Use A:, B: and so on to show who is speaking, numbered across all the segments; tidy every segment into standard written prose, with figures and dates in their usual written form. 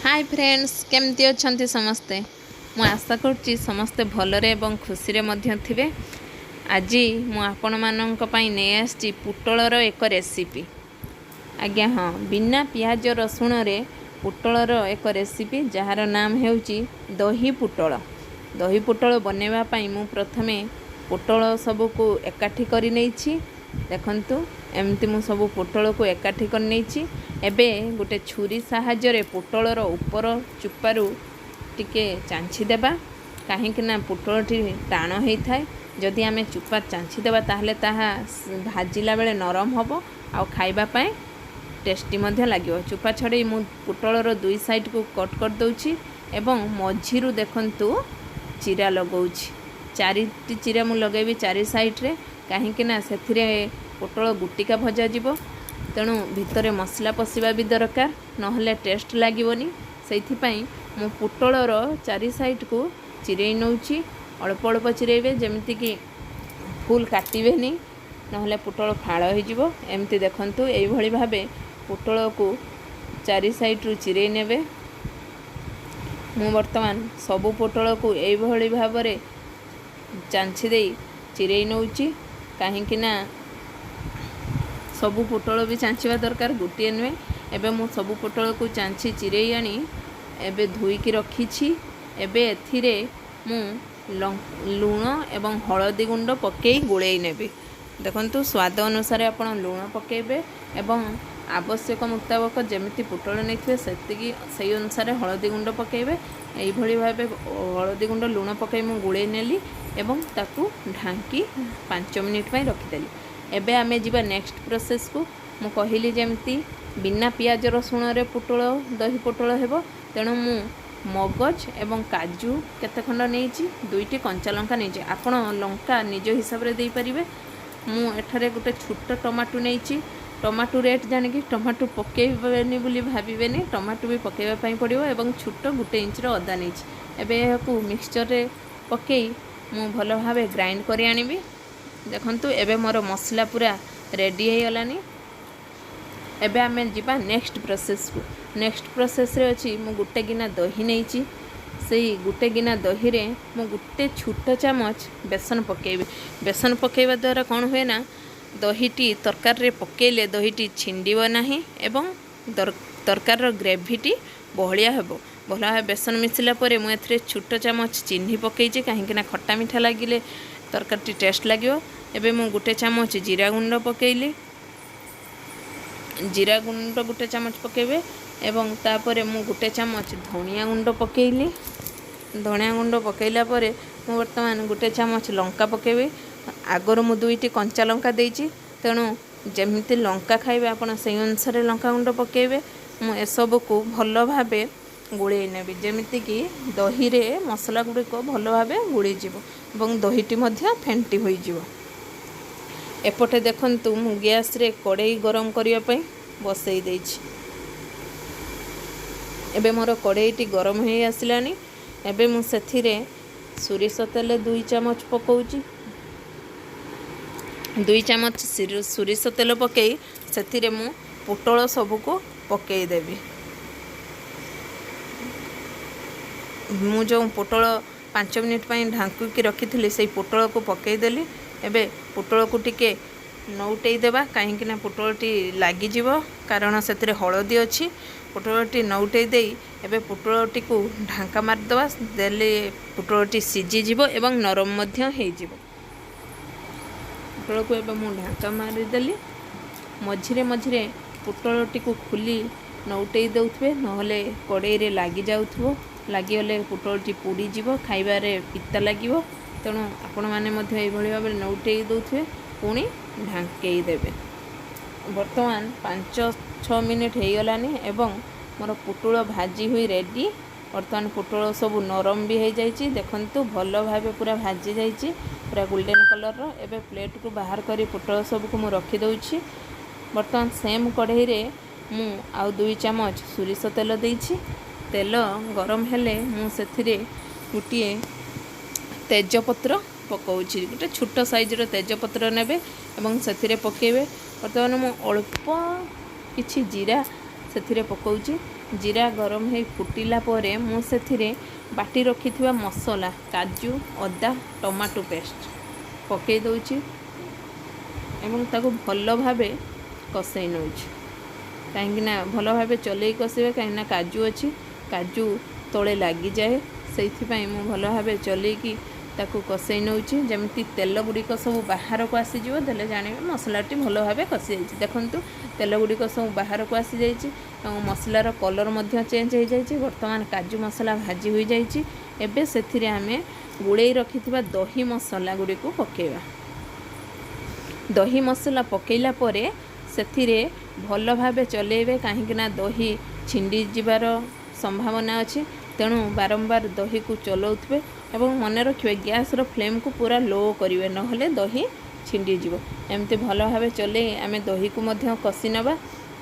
A: High friends, କେମିତି ଅଛନ୍ତି ସମସ୍ତେ? ମୁଁ ଆଶା କରୁଛି ସମସ୍ତେ ଭଲରେ ଏବଂ ଖୁସିରେ ମଧ୍ୟ ଥିବେ। ଆଜି ମୁଁ ଆପଣମାନଙ୍କ ପାଇଁ ନେଇ ଆସିଛି ପୋଟଳର ଏକ ରେସିପି। ଆଜ୍ଞା ହଁ, ବିନା ପିଆଜ ରସୁଣରେ ପୋଟଳର ଏକ ରେସିପି, ଯାହାର ନାମ ହେଉଛି ଦହି ପୋଟଳ। ଦହି ପୋଟଳ ବନେଇବା ପାଇଁ ମୁଁ ପ୍ରଥମେ ପୋଟଳ ସବୁକୁ ଏକାଠି କରି ନେଇଛି। ଦେଖନ୍ତୁ, ଏମିତି ମୁଁ ସବୁ ପୋଟଳକୁ ଏକାଠି କରିନେଇଛି। ଏବେ ଗୋଟେ ଛୁରୀ ସାହାଯ୍ୟରେ ପୋଟଳର ଉପର ଚୋପାରୁ ଟିକେ ଚାଞ୍ଚି ଦେବା, କାହିଁକି ନା ପୋଟଳଟି ଟାଣ ହେଇଥାଏ। ଯଦି ଆମେ ଚୋପା ଚାଞ୍ଚି ଦେବା, ତାହେଲେ ତାହା ଭାଜିଲା ବେଳେ ନରମ ହେବ ଆଉ ଖାଇବା ପାଇଁ ଟେଷ୍ଟି ମଧ୍ୟ ଲାଗିବ। ଚୋପା ଛଡ଼େଇ ମୁଁ ପୋଟଳର ଦୁଇ ସାଇଡ଼କୁ କଟ୍ କରିଦେଉଛି ଏବଂ ମଝିରୁ ଦେଖନ୍ତୁ ଚିରା ଲଗାଉଛି। ଚାରିଟି ଚିରା ମୁଁ ଲଗାଇବି ଚାରି ସାଇଡ଼ରେ, କାହିଁକି ନା ସେଥିରେ ପୋଟଳ ଗୁଟିକା ଭଜାଯିବ। ତେଣୁ ଭିତରେ ମସଲା ପଶିବା ବି ଦରକାର, ନହେଲେ ଟେଷ୍ଟ ଲାଗିବନି। ସେଇଥିପାଇଁ ମୁଁ ପୋଟଳର ଚାରି ସାଇଡ଼କୁ ଚିରେଇ ନେଉଛି। ଅଳ୍ପ ଅଳ୍ପ ଚିରେଇବେ, ଯେମିତିକି ଫୁଲ୍ କାଟିବେନି, ନହେଲେ ପୋଟଳ ଫାଳ ହେଇଯିବ। ଏମିତି ଦେଖନ୍ତୁ, ଏଇଭଳି ଭାବେ ପୋଟଳକୁ ଚାରି ସାଇଡ଼ରୁ ଚିରେଇ ନେବେ। ମୁଁ ବର୍ତ୍ତମାନ ସବୁ ପୋଟଳକୁ ଏଇଭଳି ଭାବରେ ଚାଞ୍ଚି ଦେଇ ଚିରେଇ ନେଉଛି, କାହିଁକି ନା ସବୁ ପୋଟଳ ବି ଚାଞ୍ଚିବା ଦରକାର, ଗୋଟିଏ ନୁହେଁ। ଏବେ ମୁଁ ସବୁ ପୋଟଳକୁ ଚାଞ୍ଚି ଚିରେଇ ଆଣି ଏବେ ଧୋଇକି ରଖିଛି। ଏବେ ଏଥିରେ ମୁଁ ଲୁଣ ଏବଂ ହଳଦୀ ଗୁଣ୍ଡ ପକାଇ ଗୋଳେଇ ନେବି। ଦେଖନ୍ତୁ, ସ୍ୱାଦ ଅନୁସାରେ ଆପଣ ଲୁଣ ପକାଇବେ ଏବଂ ଆବଶ୍ୟକ ମୁତାବକ ଯେମିତି ପୋଟଳ ନେଇଥିବେ ସେତିକି, ସେଇ ଅନୁସାରେ ହଳଦୀ ଗୁଣ୍ଡ ପକାଇବେ। ଏଇଭଳି ଭାବେ ହଳଦୀ ଗୁଣ୍ଡ ଲୁଣ ପକାଇ ମୁଁ ଗୋଳେଇ ନେଲି ଏବଂ ତାକୁ ଢାଙ୍କି 5 ମିନିଟ୍ ପାଇଁ ରଖିଦେଲି। ଏବେ ଆମେ ଯିବା ନେକ୍ସଟ ପ୍ରୋସେସ୍କୁ। ମୁଁ କହିଲି ଯେମିତି ବିନା ପିଆଜ ରସୁଣରେ ପୋଟଳ ଦହି ପୋଟଳ ହେବ, ତେଣୁ ମୁଁ ମଗଜ ଏବଂ କାଜୁ କେତେ ଖଣ୍ଡ ନେଇଛି, ଦୁଇଟି କଞ୍ଚା ଲଙ୍କା ନେଇଛି। ଆପଣ ଲଙ୍କା ନିଜ ହିସାବରେ ଦେଇପାରିବେ। ମୁଁ ଏଠାରେ ଗୋଟେ ଛୋଟ ଟମାଟୋ ନେଇଛି। ଟମାଟୋ ରେଟ୍ ଜାଣିକି ଟମାଟୋ ପକାଇବେନି ବୋଲି ଭାବିବେନି, ଟମାଟୋ ବି ପକାଇବା ପାଇଁ ପଡ଼ିବ। ଏବଂ ଛୋଟ 1 ଇଞ୍ଚର ଅଦା ନେଇଛି। ଏବେ ଏହାକୁ ମିକ୍ସଚରରେ ପକାଇ ମୁଁ ଭଲ ଭାବେ ଗ୍ରାଇଣ୍ଡ କରି ଆଣିବି। ଦେଖନ୍ତୁ, ଏବେ ମୋର ମସଲା ପୁରା ରେଡ଼ି ହେଇଗଲାନି। ଏବେ ଆମେ ଯିବା ନେକ୍ସଟ ପ୍ରୋସେସ୍କୁ। ନେକ୍ସଟ ପ୍ରୋସେସ୍ରେ ଅଛି, ମୁଁ ଗୋଟେ ଗିନା ଦହି ନେଇଛି। ସେଇ ଗୋଟେ ଗିନା ଦହିରେ ମୁଁ ଗୋଟେ ଛୋଟ ଚାମଚ ବେସନ ପକାଇବି। ବେସନ ପକାଇବା ଦ୍ୱାରା କ'ଣ ହୁଏ ନା, ଦହିଟି ତରକାରୀରେ ପକାଇଲେ ଦହିଟି ଛିଣ୍ଡିବ ନାହିଁ ଏବଂ ତରକାରୀର ଗ୍ରେଭିଟି ବହଳିଆ ହେବ। ଭଲ ଭାବେ ବେସନ ମିଶିଲା ପରେ ମୁଁ ଏଥିରେ ଛୋଟ ଚାମଚ ଚିନି ପକାଇଛି, କାହିଁକିନା ଖଟା ମିଠା ଲାଗିଲେ ତରକାରୀଟି ଟେଷ୍ଟ ଲାଗିବ। ଏବେ ମୁଁ ଗୋଟେ ଚାମଚ ଜିରା ଗୁଣ୍ଡ ପକାଇଲି। ଜିରା ଗୁଣ୍ଡ ଗୋଟେ ଚାମଚ ପକାଇବେ ଏବଂ ତାପରେ ମୁଁ ଗୋଟେ ଚାମଚ ଧନିଆ ଗୁଣ୍ଡ ପକାଇଲି। ଧନିଆ ଗୁଣ୍ଡ ପକାଇଲା ପରେ ମୁଁ ବର୍ତ୍ତମାନ ଗୋଟେ ଚାମଚ ଲଙ୍କା ପକାଇବି। ଆଗରୁ ମୁଁ ଦୁଇଟି କଞ୍ଚା ଲଙ୍କା ଦେଇଛି, ତେଣୁ ଯେମିତି ଲଙ୍କା ଖାଇବେ ଆପଣ ସେଇ ଅନୁସାରେ ଲଙ୍କା ଗୁଣ୍ଡ ପକାଇବେ। ମୁଁ ଏସବୁକୁ ଭଲ ଭାବେ ଗୋଳେଇ ନେବି, ଯେମିତିକି ଦହିରେ ମସଲା ଗୁଡ଼ିକ ଭଲ ଭାବେ ଗୋଳେଇଯିବ ଏବଂ ଦହିଟି ମଧ୍ୟ ଫେଣ୍ଟି ହୋଇଯିବ। ଏପଟେ ଦେଖନ୍ତୁ, ମୁଁ ଗ୍ୟାସ୍ରେ କଡ଼େଇ ଗରମ କରିବା ପାଇଁ ବସେଇ ଦେଇଛି। ଏବେ ମୋର କଡ଼େଇଟି ଗରମ ହେଇ ଆସିଲାଣି। ଏବେ ମୁଁ ସେଥିରେ ସୋରିଷ ତେଲ 2 ଚାମଚ ପକାଉଛି। 2 ଚାମଚ ସୋରିଷ ତେଲ ପକାଇ ସେଥିରେ ମୁଁ ପୋଟଳ ସବୁକୁ ପକାଇଦେବି। ମୁଁ ଯେଉଁ ପୋଟଳ 5 ମିନିଟ୍ ପାଇଁ ଢାଙ୍କିକି ରଖିଥିଲି, ସେଇ ପୋଟଳକୁ ପକାଇଦେଲି। ଏବେ ପୋଟଳକୁ ଟିକେ ନଉଟେଇ ଦେବା, କାହିଁକିନା ପୋଟଳଟି ଲାଗିଯିବ, କାରଣ ସେଥିରେ ହଳଦୀ ଅଛି। ପୋଟଳଟି ନଉଟେଇ ଦେଇ ଏବେ ପୋଟଳଟିକୁ ଢାଙ୍କା ମାରିଦେବା। ଦେଲେ ପୋଟଳଟି ସିଝିଯିବ ଏବଂ ନରମ ମଧ୍ୟ ହେଇଯିବ। ପୋଟଳକୁ ଏବେ ମୁଁ ଢାଙ୍କା ମାରିଦେଲି। ମଝିରେ ମଝିରେ ପୋଟଳଟିକୁ ଖୋଲି ନଉଟେଇ ଦେଉଥିବେ, ନହେଲେ କଡ଼େଇରେ ଲାଗିଯାଉଥିବ। ଲାଗିଗଲେ ପୋଟଳଟି ପୋଡ଼ିଯିବ, ଖାଇବାରେ ପିତା ଲାଗିବ। ତେଣୁ ଆପଣମାନେ ମଧ୍ୟ ଏଇଭଳି ଭାବରେ ନଉଟେଇ ଦେଉଥିବେ, ପୁଣି ଢାଙ୍କେଇ ଦେବେ। ବର୍ତ୍ତମାନ 5-6 ମିନିଟ୍ ହେଇଗଲାନି ଏବଂ ମୋର ପୋଟଳ ଭାଜି ହୋଇ ରେଡ଼ି। ବର୍ତ୍ତମାନ ପୋଟଳ ସବୁ ନରମ ବି ହେଇଯାଇଛି। ଦେଖନ୍ତୁ, ଭଲ ଭାବେ ପୁରା ଭାଜି ଯାଇଛି, ପୁରା ଗୋଲ୍ଡେନ୍ କଲର୍ର। ଏବେ ପ୍ଲେଟ୍କୁ ବାହାର କରି ପୋଟଳ ସବୁକୁ ମୁଁ ରଖିଦେଉଛି। ବର୍ତ୍ତମାନ ସେମ୍ କଢ଼େଇରେ ମୁଁ ଆଉ 2 ଚାମଚ ସୋରିଷ ତେଲ ଦେଇଛି। ତେଲ ଗରମ ହେଲେ ମୁଁ ସେଥିରେ ଗୋଟିଏ ତେଜପତ୍ର ପକାଉଛି। ଗୋଟେ ଛୋଟ ସାଇଜ୍ର ତେଜପତ୍ର ନେବେ ଏବଂ ସେଥିରେ ପକାଇବେ। ବର୍ତ୍ତମାନ ମୁଁ ଅଳ୍ପ କିଛି ଜିରା ସେଥିରେ ପକାଉଛି। ଜିରା ଗରମ ହେଇ ଫୁଟିଲା ପରେ ମୁଁ ସେଥିରେ ବାଟି ରଖିଥିବା ମସଲା, କାଜୁ, ଅଦା, ଟମାଟୋ ପେଷ୍ଟ ପକାଇ ଦେଉଛି ଏବଂ ତାକୁ ଭଲ ଭାବେ କଷେଇ ନେଉଛି। କାହିଁକିନା ଭଲ ଭାବେ ଚଲେଇ କଷିବେ, କାହିଁକିନା କାଜୁ ଅଛି, କାଜୁ ତଳେ ଲାଗିଯାଏ। ସେଇଥିପାଇଁ ମୁଁ ଭଲ ଭାବେ ଚଲେଇକି ତାକୁ କଷେଇ ନେଉଛି। ଯେମିତି ତେଲ ଗୁଡ଼ିକ ସବୁ ବାହାରକୁ ଆସିଯିବ, ଦେଲେ ଜାଣିବେ ମସଲାଟି ଭଲ ଭାବେ କଷି ଯାଇଛି। ଦେଖନ୍ତୁ, ତେଲ ଗୁଡ଼ିକ ସବୁ ବାହାରକୁ ଆସିଯାଇଛି ଏବଂ ମସଲାର କଲର୍ ମଧ୍ୟ ଚେଞ୍ଜ ହୋଇଯାଇଛି। ବର୍ତ୍ତମାନ କାଜୁ ମସଲା ଭାଜି ହୋଇଯାଇଛି। ଏବେ ସେଥିରେ ଆମେ ଗୋଳେଇ ରଖିଥିବା ଦହି ମସଲା ଗୁଡ଼ିକୁ ପକାଇବା। ଦହି ମସଲା ପକାଇଲା ପରେ ସେଥିରେ ଭଲ ଭାବେ ଚଲେଇବେ, କାହିଁକିନା ଦହି ଛିଣ୍ଡି ଯିବାର ସମ୍ଭାବନା ଅଛି। ତେଣୁ ବାରମ୍ବାର ଦହିକୁ ଚଲାଉଥିବେ ଏବଂ ମନେ ରଖିବେ, ଗ୍ୟାସ୍ର ଫ୍ଲେମ୍କୁ ପୁରା ଲୋ କରିବେ, ନହେଲେ ଦହି ଛିଣ୍ଡିଯିବ। ଏମିତି ଭଲ ଭାବେ ଚଲେଇ ଆମେ ଦହିକୁ ମଧ୍ୟ କଷି ନେବା।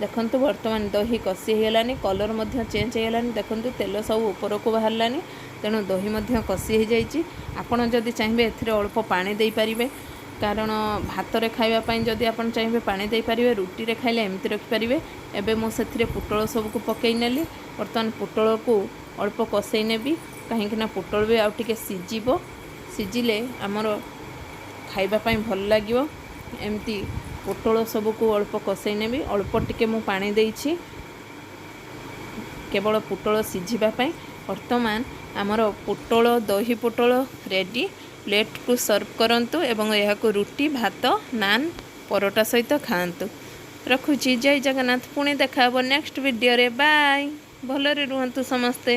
A: ଦେଖନ୍ତୁ, ବର୍ତ୍ତମାନ ଦହି କଷି ହେଇଗଲାନି, କଲର୍ ମଧ୍ୟ ଚେଞ୍ଜ ହେଇଗଲାନି। ଦେଖନ୍ତୁ, ତେଲ ସବୁ ଉପରକୁ ବାହାରିଲାନି। ତେଣୁ ଦହି ମଧ୍ୟ କଷି ହେଇଯାଇଛି। ଆପଣ ଯଦି ଚାହିଁବେ, ଏଥିରେ ଅଳ୍ପ ପାଣି ଦେଇପାରିବେ, କାରଣ ଭାତରେ ଖାଇବା ପାଇଁ ଯଦି ଆପଣ ଚାହିଁବେ, ପାଣି ଦେଇପାରିବେ। ରୁଟିରେ ଖାଇଲେ ଏମିତି ରଖିପାରିବେ। ଏବେ ମୁଁ ସେଥିରେ ପୋଟଳ ସବୁକୁ ପକାଇ ନେଲି। ବର୍ତ୍ତମାନ ପୋଟଳକୁ ଅଳ୍ପ କଷେଇ ନେବି, କାହିଁକିନା ପୋଟଳ ବି ଆଉ ଟିକେ ସିଝିବ। ସିଝିଲେ ଆମର ଖାଇବା ପାଇଁ ଭଲ ଲାଗିବ। ଏମିତି ପୋଟଳ ସବୁକୁ ଅଳ୍ପ କଷେଇ ନେବି। ଅଳ୍ପ ଟିକେ ମୁଁ ପାଣି ଦେଇଛି, କେବଳ ପୋଟଳ ସିଝିବା ପାଇଁ। ବର୍ତ୍ତମାନ ଆମର ପୋଟଳ ଦହି ପୋଟଳ ରେଡ଼ି। ପ୍ଲେଟ୍କୁ ସର୍ଭ କରନ୍ତୁ ଏବଂ ଏହାକୁ ରୁଟି, ଭାତ, ନାନ୍, ପରଟା ସହିତ ଖାଆନ୍ତୁ। ରଖୁଛି, ଜୟ ଜଗନ୍ନାଥ। ପୁଣି ଦେଖା ହେବ ନେକ୍ସଟ ଭିଡ଼ିଓରେ। ବାଏ, ଭଲରେ ରୁହନ୍ତୁ ସମସ୍ତେ।